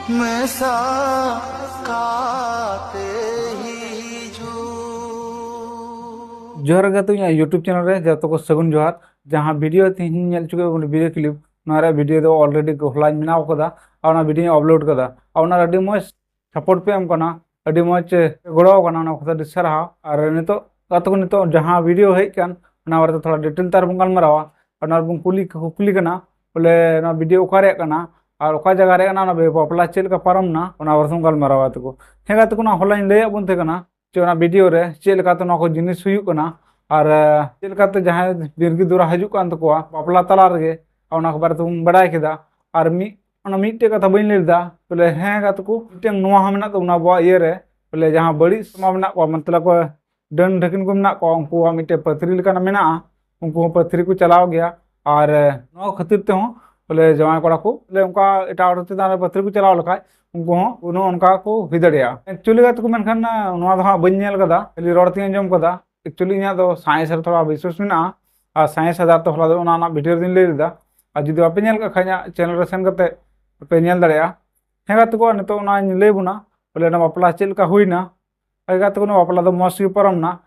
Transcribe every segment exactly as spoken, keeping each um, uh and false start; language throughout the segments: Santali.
ᱢᱮᱥᱟ ᱠᱟᱛᱮ ᱦᱤᱡᱩᱜ᱾ ᱡᱚᱦᱟᱨ ᱜᱟᱛᱮ, ᱤᱧᱟᱹᱜ YouTube ᱪᱮᱱᱮᱞ ᱨᱮ ᱡᱚᱛᱚ ᱠᱚ ᱥᱟᱹᱜᱩᱱ ᱡᱚᱦᱟᱨ᱾ ᱡᱟᱦᱟᱸ ᱵᱷᱤᱰᱤᱭᱳ ᱛᱮᱦᱮᱧ ᱧᱮᱞ ᱦᱚᱪᱚ ᱠᱮᱫ ᱵᱚᱱᱟ, ᱵᱷᱤᱰᱤᱭᱳ ᱠᱞᱤᱯ, ᱱᱚᱣᱟ ᱨᱮᱭᱟᱜ ᱵᱷᱤᱰᱤᱭᱳ ᱫᱚ ᱚᱞᱨᱮᱰᱤ ᱦᱚᱞᱟᱧ ᱵᱮᱱᱟᱣ ᱠᱟᱫᱟ ᱟᱨ ᱚᱱᱟ ᱵᱷᱤᱰᱤᱭᱳᱧ ᱟᱯᱞᱳᱰ ᱠᱟᱫᱟ᱾ ᱟᱨ ᱚᱱᱟ ᱟᱹᱰᱤ ᱢᱚᱡᱽ ᱥᱟᱯᱳᱨᱴ ᱯᱮ ᱮᱢ ᱠᱟᱱᱟ, ᱟᱹᱰᱤ ᱢᱚᱡᱽ ᱜᱚᱲᱚ ᱠᱟᱱᱟ, ᱚᱱᱟ ᱠᱷᱟᱹᱛᱤᱨ ᱟᱹᱰᱤ ᱥᱟᱨᱦᱟᱣ᱾ ᱟᱨ ᱱᱤᱛᱚᱜ ᱜᱟᱛᱮ ᱠᱚ, ᱱᱤᱛᱚᱜ ᱡᱟᱦᱟᱸ ᱵᱷᱤᱰᱤᱭᱳ ᱦᱮᱡ ᱠᱟᱱ, ᱚᱱᱟ ᱵᱟᱨᱮᱛᱮ ᱛᱷᱚᱲᱟ ᱰᱤᱴᱮᱞ ᱛᱮ ᱟᱨ ᱵᱚᱱ ᱜᱟᱞᱢᱟᱨᱟᱣᱟ᱾ ᱟᱨ ᱚᱱᱟ ᱨᱮᱵᱚᱱ ᱠᱩᱞᱤ, ᱠᱩᱠᱞᱤ ᱠᱟᱱᱟ, ᱵᱚᱞᱮ ᱱᱚᱣᱟ ᱵᱷᱤᱰᱤᱭᱳ ᱚᱠᱟ ᱨᱮᱭᱟᱜ ᱠᱟᱱᱟ ᱟᱨ ᱚᱠᱟ ᱡᱟᱭᱜᱟ ᱨᱮᱭᱟᱜ ᱠᱟᱱᱟ, ᱚᱱᱟ ᱵᱟᱯᱞᱟ ᱪᱮᱫ ᱞᱮᱠᱟ ᱯᱟᱨᱚᱢ ᱱᱟ, ᱚᱱᱟ ᱵᱟᱨᱮ ᱛᱮᱵᱚᱱ ᱜᱟᱞᱢᱟᱨᱟᱣᱟ ᱜᱟᱛᱮ ᱠᱚ᱾ ᱦᱮᱸ ᱜᱟᱛᱮ ᱠᱚ, ᱚᱱᱟ ᱦᱚᱞᱟᱧ ᱞᱟᱹᱭᱟᱫ ᱵᱚᱱ ᱛᱟᱦᱮᱸ ᱠᱟᱱᱟ ᱡᱮ ᱚᱱᱟ ᱵᱷᱤᱰᱤᱭᱳ ᱨᱮ ᱪᱮᱫ ᱞᱮᱠᱟᱛᱮ ᱱᱚᱣᱟ ᱠᱚ ᱡᱤᱱᱤᱥ ᱦᱩᱭᱩᱜ ᱠᱟᱱᱟ ᱟᱨ, ᱟᱸ, ᱪᱮᱫ ᱞᱮᱠᱟᱛᱮ ᱡᱟᱦᱟᱸᱭ ᱵᱤᱨᱜᱤ ᱫᱚᱨᱟ ᱦᱤᱡᱩᱜ ᱠᱟᱱ ᱛᱟᱠᱚᱣᱟ ᱵᱟᱯᱞᱟ ᱛᱟᱞᱟ ᱨᱮᱜᱮ, ᱚᱱᱟ ᱠᱚ ᱵᱟᱨᱮ ᱛᱮᱵᱚᱱ ᱵᱟᱲᱟᱭ ᱠᱮᱫᱟ᱾ ᱟᱨ ᱢᱤᱫ, ᱚᱱᱟ ᱢᱤᱫᱴᱮᱡ ᱠᱟᱛᱷᱟ ᱵᱟᱹᱧ ᱞᱟᱹᱭ ᱞᱮᱫᱟ, ᱵᱚᱞᱮ ᱦᱮᱸ ᱜᱟᱛᱮ ᱠᱚ, ᱢᱤᱫᱴᱮᱱ ᱱᱚᱣᱟ ᱦᱚᱸ ᱢᱮᱱᱟᱜ ᱛᱟᱵᱚᱱᱟ ᱟᱵᱚᱣᱟᱜ ᱤᱭᱟᱹ ᱨᱮ, ᱵᱚᱞᱮ ᱡᱟᱦᱟᱸ ᱵᱟᱹᱲᱤᱡ ᱥᱮᱨᱢᱟ ᱢᱮᱱᱟᱜ ᱠᱚᱣᱟ, ᱢᱚᱛᱞᱚᱵ ᱰᱟᱹᱱ ᱰᱷᱟᱹᱠᱤᱱ ᱠᱚ ᱢᱮᱱᱟᱜ ᱠᱚᱣᱟ, ᱩᱱᱠᱩᱣᱟᱜ ᱢᱤᱫᱴᱮᱡ ᱯᱟᱹᱛᱨᱤ ᱞᱮᱠᱟᱱᱟᱜ ᱢᱮᱱᱟᱜᱼᱟ, ᱩᱱᱠᱩ ᱦᱚᱸ ᱯᱟᱹᱛᱨᱤ ᱠᱚ ᱪᱟᱞᱟᱣ ᱜᱮᱭᱟ᱾ ᱟᱨ, ᱮ, ᱱᱚᱣᱟ ᱠᱷᱟᱹᱛᱤᱨ ᱛᱮᱦᱚᱸ ᱵᱚᱞᱮ ᱡᱟᱶᱟᱭ ᱠᱚᱲᱟ ᱠᱚ ᱵᱚᱞᱮ ᱚᱱᱠᱟ ᱮᱴᱟᱜ ᱦᱚᱲ ᱪᱮᱛᱟᱱ ᱨᱮ ᱯᱟᱹᱛᱨᱤ ᱠᱚ ᱪᱟᱞᱟᱣ ᱞᱮᱠᱷᱟᱡ, ᱩᱱᱠᱩ ᱦᱚᱸ ᱱᱚᱜᱼᱚ ᱱᱚᱝᱠᱟ ᱠᱚ ᱦᱩᱭ ᱫᱟᱲᱮᱭᱟᱜᱼᱟ᱾ Actually ᱜᱟᱛᱮ ᱠᱚ, ᱢᱮᱱᱠᱷᱟᱱ, ᱮ, ᱱᱚᱣᱟ ᱫᱚ ᱦᱟᱸᱜ ᱵᱟᱹᱧ ᱧᱮᱞ ᱠᱟᱫᱟ, ᱠᱷᱟᱹᱞᱤ ᱨᱚᱲ ᱛᱮᱧ ᱟᱸᱡᱚᱢ ᱠᱟᱫᱟ᱾ Actually ᱤᱧᱟᱹᱜ ᱫᱚ ᱥᱟᱭᱮᱱᱥ ᱨᱮ ᱛᱷᱚᱲᱟ ᱵᱤᱥᱣᱟᱥ ᱢᱮᱱᱟᱜᱼᱟ, ᱟᱨ ᱥᱟᱭᱮᱱᱥ ᱟᱫᱷᱟᱨ ᱛᱮ ᱦᱚᱞᱟ ᱫᱚ ᱚᱱᱟ ᱨᱮᱱᱟᱜ ᱵᱷᱤᱰᱤᱭᱳ ᱫᱚᱧ ᱞᱟᱹᱭ ᱞᱮᱫᱟ᱾ ᱟᱨ ᱡᱩᱫᱤ ᱵᱟᱯᱮ ᱧᱮᱞ ᱠᱟᱜ ᱠᱷᱟᱡ, ᱤᱧᱟᱹᱜ ᱪᱮᱱᱮᱞ ᱨᱮ ᱥᱮᱱ ᱠᱟᱛᱮ ᱯᱮ ᱧᱮᱞ ᱫᱟᱲᱮᱭᱟᱜᱼᱟ᱾ ᱦᱮᱸ ᱜᱟᱛᱮ ᱠᱚ, ᱱᱤᱛᱚᱜ ᱚᱱᱟᱧ ᱞᱟᱹᱭ ᱵᱚᱱᱟ, ᱵᱚᱞᱮ ᱚᱱᱟ ᱵᱟᱯᱞᱟ ᱪᱮᱫ ᱞᱮᱠᱟ ᱦᱩᱭᱱᱟ᱾ ᱦᱮᱸ ᱜᱟᱛᱮ ᱠᱚ, ᱱᱚᱣᱟ ᱵᱟᱯᱞᱟ ᱫᱚ ᱢᱚᱡᱽ ᱜᱮ ᱯᱟᱨᱚᱢ ᱱᱟ᱾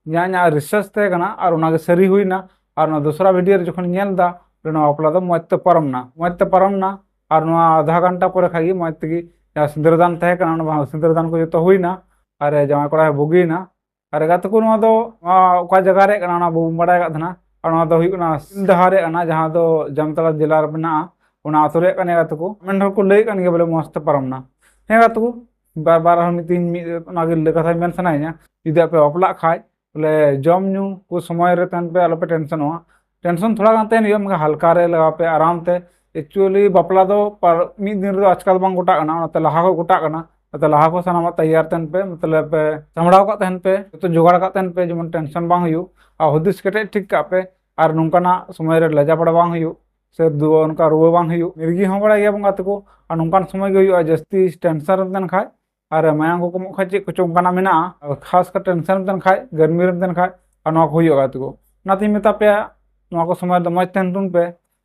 ᱤᱧᱟᱹᱜ, ᱤᱧᱟᱹᱜ ᱨᱤᱥᱟᱨᱪ ᱛᱟᱦᱮᱸ ᱠᱟᱱᱟ ᱟᱨ ᱚᱱᱟᱜᱮ ᱥᱟᱹᱨᱤ ᱦᱩᱭᱱᱟ᱾ ᱟᱨ ᱱᱚᱣᱟ ᱫᱚᱥᱨᱟ ᱵᱷᱤᱰᱤᱭᱳ ᱨᱮ ᱡᱚᱠᱷᱚᱱ ᱧᱮᱞ ᱮᱫᱟ, ᱵᱚᱞᱮ ᱱᱚᱣᱟ ᱵᱟᱯᱞᱟ ᱫᱚ ᱢᱚᱡᱽ ᱛᱮ ᱯᱟᱨᱚᱢ ᱱᱟ, ᱢᱚᱡᱽ ᱛᱮ ᱯᱟᱨᱚᱢ ᱱᱟ᱾ ᱟᱨ ᱱᱚᱣᱟ ᱟᱫᱷᱟ ᱜᱷᱚᱱᱴᱟ ᱯᱚᱨᱮ ᱠᱷᱟᱡ ᱜᱮ ᱢᱚᱡᱽ ᱛᱮᱜᱮ ᱡᱟᱦᱟᱸ ᱥᱤᱸᱫᱽᱨᱟᱹ ᱫᱟᱱ ᱛᱟᱦᱮᱸ ᱠᱟᱱᱟ, ᱚᱱᱟ ᱥᱤᱸᱫᱽᱨᱟᱹ ᱫᱟᱱ ᱠᱚ ᱡᱚᱛᱚ ᱦᱩᱭᱱᱟ᱾ ᱟᱨ ᱡᱟᱶᱟᱭ ᱠᱚᱲᱟᱭ ᱵᱩᱜᱤᱭᱮᱱᱟ᱾ ᱟᱨ ᱜᱟᱛᱮ ᱠᱚ, ᱱᱚᱣᱟ ᱫᱚ, ᱱᱚᱣᱟ ᱚᱠᱟ ᱡᱟᱭᱜᱟ ᱨᱮᱭᱟᱜ ᱠᱟᱱᱟ, ᱚᱱᱟ ᱵᱟᱵᱚᱱ ᱵᱟᱲᱟᱭ ᱠᱟᱜ ᱛᱟᱦᱮᱱᱟ᱾ ᱟᱨ ᱱᱚᱣᱟ ᱫᱚ ᱦᱩᱭᱩᱜ ᱠᱟᱱᱟ ᱥᱤᱞᱫᱟᱦᱟ ᱨᱮᱭᱟᱜ ᱠᱟᱱᱟ, ᱡᱟᱦᱟᱸ ᱫᱚ ᱡᱟᱢᱛᱟᱲᱟ ᱡᱮᱞᱟ ᱨᱮ ᱢᱮᱱᱟᱜᱼᱟ, ᱚᱱᱟ ᱟᱹᱛᱩ ᱨᱮᱭᱟᱜ ᱠᱟᱱᱟ ᱜᱟᱛᱮ ᱠᱚ᱾ ᱢᱮᱱ ᱦᱚᱲ ᱠᱚ ᱞᱟᱹᱭᱮᱫ ᱠᱟᱱ ᱜᱮᱭᱟ ᱵᱚᱞᱮ ᱢᱚᱸᱡᱽ ᱛᱮ ᱯᱟᱨᱚᱢ ᱱᱟ᱾ ᱦᱮᱸ ᱜᱟᱛᱮ ᱠᱚ, ᱵᱟᱨ ᱵᱟᱨ ᱟᱨᱦᱚᱸ ᱢᱤᱫ ᱫᱤᱱ ᱢᱤᱫ ᱚᱱᱟᱜᱮ ᱞᱟᱹᱭ ᱠᱟᱛᱷᱟᱧ ᱢᱮᱱ ᱥᱟᱱᱟᱭᱤᱧᱟ, ᱡᱩᱫᱤ ᱟᱯᱮ ᱵᱟᱯᱞᱟᱜ ᱠᱷᱟᱡ, ᱵᱚᱞᱮ ᱡᱚᱢ ᱧᱩ ᱠᱚ ᱥᱚᱢᱚᱭ ᱨᱮ ᱛᱟᱦᱮᱱ ᱯᱮ, ᱟᱞᱚᱯᱮ ᱴᱮᱱᱥᱚᱱᱚᱜᱼᱟ᱾ ᱴᱮᱱᱥᱚᱱ ᱛᱷᱚᱲᱟ ᱜᱟᱱ ᱛᱟᱦᱮᱱ ᱦᱩᱭᱩᱜᱼᱟ, ᱢᱮᱱᱠᱷᱟᱱ ᱦᱟᱞᱠᱟ ᱨᱮ ᱞᱟᱜᱟᱣ ᱯᱮ, ᱟᱨᱟᱢ ᱛᱮ᱾ Actually ᱵᱟᱯᱞᱟ ᱫᱚ ᱯᱟᱨ-, ᱢᱤᱫ ᱫᱤᱱ ᱨᱮᱫᱚ ᱟᱡᱠᱟᱞ ᱵᱟᱝ ᱜᱚᱴᱟᱜ ᱠᱟᱱᱟ, ᱚᱱᱟᱛᱮ ᱞᱟᱦᱟ ᱠᱷᱚᱡ ᱜᱚᱴᱟᱜ ᱠᱟᱱᱟ᱾ ᱚᱱᱟᱛᱮ ᱞᱟᱦᱟ ᱠᱷᱚᱡ ᱥᱟᱱᱟᱢᱟᱜ ᱛᱮᱭᱟᱨ ᱛᱟᱦᱮᱱ ᱯᱮ, ᱢᱚᱛᱞᱚᱵ, ᱯᱮ ᱥᱟᱢᱵᱲᱟᱣ ᱠᱟᱜ ᱛᱟᱦᱮᱱ ᱯᱮ, ᱡᱚᱛᱚ ᱡᱚᱜᱟᱲ ᱠᱟᱜ ᱛᱟᱦᱮᱱ ᱯᱮ, ᱡᱮᱢᱚᱱ ᱴᱮᱱᱥᱚᱱ ᱵᱟᱝ ᱦᱩᱭᱩᱜ᱾ ᱟᱨ ᱦᱩᱫᱤᱥ ᱠᱮᱴᱮᱡ ᱴᱷᱤᱠ ᱠᱟᱜ ᱯᱮ, ᱟᱨ ᱱᱚᱝᱠᱟᱱᱟᱜ ᱥᱚᱢᱚᱭ ᱨᱮ ᱞᱟᱡᱟ ᱯᱟᱲᱟ ᱵᱟᱝ ᱦᱩᱭᱩᱜ, ᱥᱮ ᱫᱩ-, ᱚᱱᱠᱟ ᱨᱩᱣᱟᱹ ᱵᱟᱝ ᱦᱩᱭᱩᱜ᱾ ᱢᱤᱨᱜᱤ ᱦᱚᱸ ᱵᱟᱲᱟᱭ ᱜᱮᱭᱟ ᱵᱚᱱ ᱜᱟᱛᱮ ᱠᱚ, ᱟᱨ ᱱᱚᱝᱠᱟᱱ ᱥᱚᱢᱚᱭ ᱜᱮ ᱦᱩᱭᱩᱜᱼᱟ, ᱡᱟᱹᱥᱛᱤ ᱴᱮᱱᱥᱚᱱ ᱨᱮᱢ ᱛᱟᱦᱮᱱ ᱠᱷᱟᱡ, ᱟᱨ ᱢᱟᱭᱟᱢ ᱠᱚ ᱠᱚᱢᱚᱜ ᱠᱷᱟᱡ, ᱪᱮᱫ ᱠᱚᱪᱚ ᱚᱱᱠᱟᱱᱟᱜ ᱢᱮᱱᱟᱜᱼᱟ, ᱟᱨ ᱠᱷᱟᱥ ᱠᱟᱨ ᱴᱮᱱᱥᱚᱱ ᱨᱮᱢ ᱛᱟᱦᱮᱱ ᱠᱷᱟᱡ, ᱜᱟᱨᱢᱤ ᱨᱮᱢ ᱛᱟᱦᱮᱱ ᱠᱷᱟᱡ, ᱟᱨ ᱱᱚᱣᱟ ᱠᱚ ᱦᱩᱭᱩᱜᱼᱟ ᱜᱟᱛᱮ ᱠᱚ᱾ ᱚᱱᱟᱛᱤᱧ ᱢᱮᱛᱟ ᱯᱮᱭᱟ, ᱱᱚᱣᱟ ᱠᱚ ᱥᱚᱢᱚᱭ ᱫᱚ ᱢᱚᱡᱽ ᱛᱟᱦᱮᱱ ᱛᱟᱵᱚᱱ ᱯᱮ᱾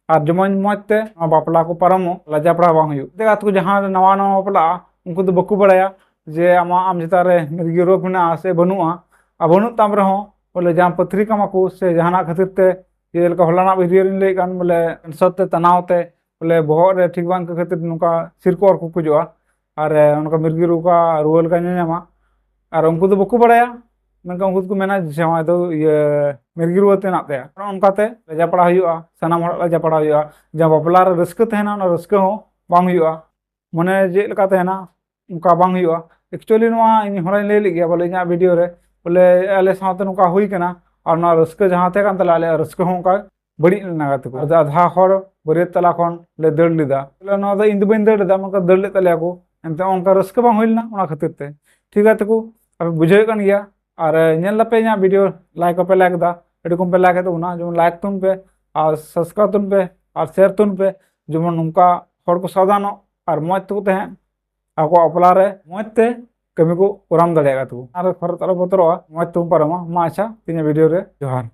ᱟᱨ ᱡᱮᱢᱚᱱ ᱢᱚᱡᱽ ᱛᱮ ᱱᱚᱣᱟ ᱵᱟᱯᱞᱟ ᱠᱚ ᱯᱟᱨᱚᱢᱚᱜ, ᱞᱟᱡᱟ ᱯᱟᱲᱟᱣ ᱵᱟᱝ ᱦᱩᱭᱩᱜ᱾ ᱜᱟᱛᱮ ᱠᱚ ᱡᱟᱦᱟᱸ ᱨᱮ ᱱᱟᱣᱟ ᱱᱟᱣᱟ ᱵᱟᱯᱞᱟᱜᱼᱟ, ᱩᱱᱠᱩ ᱫᱚ ᱵᱟᱠᱚ ᱵᱟᱲᱟᱭᱟ ᱡᱮ ᱟᱢᱟᱜ, ᱟᱢ ᱪᱮᱛᱟᱱ ᱨᱮ ᱢᱤᱨᱜᱤ ᱨᱳᱜᱽ ᱢᱮᱱᱟᱜᱼᱟ ᱥᱮ ᱵᱟᱹᱱᱩᱜᱼᱟ᱾ ᱟᱨ ᱵᱟᱹᱱᱩᱜ ᱛᱟᱢ ᱨᱮᱦᱚᱸ ᱵᱚᱞᱮ ᱡᱟᱦᱟᱸ ᱯᱟᱹᱛᱷᱨᱤ ᱠᱟᱢᱟ ᱠᱚ ᱥᱮ ᱡᱟᱦᱟᱱᱟᱜ ᱠᱷᱟᱹᱛᱤᱨ ᱛᱮ, ᱡᱮᱞᱮᱠᱟ ᱦᱚᱞᱟᱱᱟᱜ ᱵᱷᱤᱰᱤᱭᱳ ᱨᱤᱧ ᱞᱟᱹᱭᱮᱫ ᱠᱟᱱ, ᱵᱚᱞᱮ ᱠᱮᱱᱥᱟᱨ ᱛᱮ ᱛᱟᱱᱟᱣ ᱛᱮ ᱵᱚᱞᱮ ᱵᱚᱦᱚᱜ ᱨᱮ ᱴᱷᱤᱠ ᱵᱟᱝ ᱟᱹᱭᱠᱟᱹᱜ ᱠᱷᱟᱹᱛᱤᱨ ᱱᱚᱝᱠᱟ ᱥᱤᱨ ᱠᱚ ᱚᱨ ᱠᱚ ᱠᱷᱚᱡᱚᱜᱼᱟ᱾ ᱟᱨ ᱮ, ᱱᱚᱝᱠᱟ ᱢᱤᱨᱜᱤ ᱨᱳᱜᱽ ᱨᱩᱣᱟᱹ ᱞᱮᱠᱟ ᱧᱮᱞ ᱧᱟᱢᱟ᱾ ᱟᱨ ᱩᱱᱠᱩ ᱫᱚ ᱵᱟᱠᱚ ᱵᱟᱲᱟᱭᱟ, ᱢᱮᱱᱠᱷᱟᱱ ᱩᱱᱠᱩ ᱫᱚᱠᱚ ᱢᱮᱱᱟ ᱡᱮ ᱡᱟᱶᱟᱭ ᱫᱚ ᱤᱭᱟᱹ ᱢᱤᱨᱜᱤ ᱨᱩᱣᱟᱹ ᱛᱮ ᱢᱮᱱᱟᱜ ᱛᱟᱭᱟ᱾ ᱚᱱᱮ ᱚᱱᱠᱟᱛᱮ ᱞᱟᱡᱟ ᱯᱟᱲᱟ ᱦᱩᱭᱩᱜᱼᱟ, ᱥᱟᱱᱟᱢ ᱦᱚᱲᱟᱜ ᱞᱟᱡᱟ ᱯᱟᱲᱟ ᱦᱩᱭᱩᱜᱼᱟ᱾ ᱡᱟᱦᱟᱸ ᱵᱟᱯᱞᱟ ᱨᱮ ᱨᱟᱹᱥᱠᱟᱹ ᱛᱟᱦᱮᱱᱟ, ᱚᱱᱟ ᱨᱟᱹᱥᱠᱟᱹ ᱦᱚᱸ ᱵᱟᱝ ᱦᱩᱭᱩᱜᱼᱟ᱾ ᱢᱚᱱᱮ ᱪᱮᱫ ᱞᱮᱠᱟ ᱛᱟᱦᱮᱱᱟ, ᱚᱱᱠᱟ ᱵᱟᱝ ᱦᱩᱭᱩᱜᱼᱟ᱾ ᱮᱠᱪᱩᱭᱮᱞᱤ ᱱᱚᱣᱟ ᱤᱧ ᱦᱚᱞᱟᱧ ᱞᱟᱹᱭ ᱞᱮᱫ ᱜᱮᱭᱟ ᱵᱚᱞᱮ ᱤᱧᱟᱹᱜ ᱵᱷᱤᱰᱤᱭᱳ ᱨᱮ, ᱵᱚᱞᱮ ᱟᱞᱮ ᱥᱟᱶᱛᱮ ᱱᱚᱝᱠᱟ ᱦᱩᱭ ᱠᱟᱱᱟ᱾ ᱟᱨ ᱱᱚᱣᱟ ᱨᱟᱹᱥᱠᱟᱹ ᱡᱟᱦᱟᱸ ᱛᱟᱦᱮᱸ ᱠᱟᱱ ᱛᱟᱞᱮᱭᱟ, ᱟᱞᱮᱭᱟᱜ ᱨᱟᱹᱥᱠᱟᱹ ᱦᱚᱸ ᱚᱱᱠᱟ ᱵᱟᱹᱲᱤᱡ ᱞᱮᱱᱟ ᱜᱟᱛᱮ ᱠᱚ᱾ ᱟᱫᱚ ᱟᱫᱷᱟ ᱦᱚᱲ ᱵᱟᱹᱨᱭᱟᱹᱛ ᱛᱟᱞᱟ ᱠᱷᱚᱱ ᱞᱮ ᱫᱟᱹᱲ ᱞᱮᱫᱟ᱾ ᱵᱚᱞᱮ ᱱᱚᱣᱟ ᱫᱚ ᱤᱧ ᱫᱚ ᱵᱟᱹᱧ ᱫᱟᱹᱲ ᱞᱮᱫᱟ, ᱢᱮᱱᱠᱷᱟᱱ ᱫᱟᱹᱲ ᱞᱮᱫ ᱛᱟᱞᱮᱭᱟ ᱠᱚ᱾ ᱮᱱᱛᱮ ᱚᱱᱠᱟ ᱨᱟᱹᱥᱠᱟᱹ ᱵᱟᱝ ᱦᱩᱭ ᱞᱮᱱᱟ ᱚᱱᱟ ᱠᱷᱟᱹᱛᱤᱨ ᱛᱮ᱾ ᱴᱷᱤᱠ ᱜᱟᱛᱮ ᱠᱚ, ᱟᱯᱮ ᱵᱩᱡᱷᱟᱹᱣᱮᱫ ᱠᱟᱱ ᱜᱮᱭᱟ᱾ ᱟᱨ ᱧᱮᱞ ᱫᱟᱯᱮ ᱤᱧᱟᱹᱜ ᱵᱷᱤᱰᱤᱭᱳ, ᱞᱟᱭᱤᱠ ᱦᱚᱸᱯᱮ ᱞᱟᱭᱤᱠ ᱮᱫᱟ, ᱟᱹᱰᱤ ᱠᱚᱢ ᱯᱮ ᱞᱟᱭᱤᱠ ᱮᱫ ᱛᱟᱵᱚᱱᱟ᱾ ᱡᱮᱢᱚᱱ ᱞᱟᱭᱤᱠ ᱛᱟᱵᱚᱱ ᱯᱮ ᱟᱨ ᱥᱟᱵᱥᱠᱨᱟᱭᱤᱵ ᱛᱟᱵᱚᱱ ᱯᱮ ᱟᱨ ᱥᱮᱭᱟᱨ ᱛᱟᱵᱚᱱ ᱯᱮ, ᱡᱮᱢᱚᱱ ᱱᱚᱝᱠᱟ ᱦᱚᱲ ᱠᱚ ᱥᱟᱵᱫᱷᱟᱱᱚᱜ ᱟᱨ ᱢᱚᱡᱽ ᱛᱮᱠᱚ ᱛᱟᱦᱮᱸᱱ, ᱟᱠᱚᱣᱟᱜ ᱵᱟᱯᱞᱟ ᱨᱮ ᱢᱚᱡᱽ ᱛᱮ ᱠᱟᱹᱢᱤ ᱠᱚ ᱠᱚᱨᱟᱣ ᱫᱟᱲᱮᱭᱟᱜ ᱛᱟᱠᱚ᱾ ᱟᱨ ᱠᱷᱚᱨᱚᱪ ᱟᱞᱚ ᱵᱚᱛᱚᱨᱚᱜᱼᱟ, ᱢᱚᱡᱽ ᱛᱮᱵᱚᱱ ᱯᱟᱨᱚᱢᱟ᱾ ᱢᱟ ᱟᱪᱪᱷᱟ, ᱛᱮᱦᱮᱧᱟᱜ ᱵᱷᱤᱰᱤᱭᱳ ᱨᱮ ᱡᱚᱦᱟᱨ᱾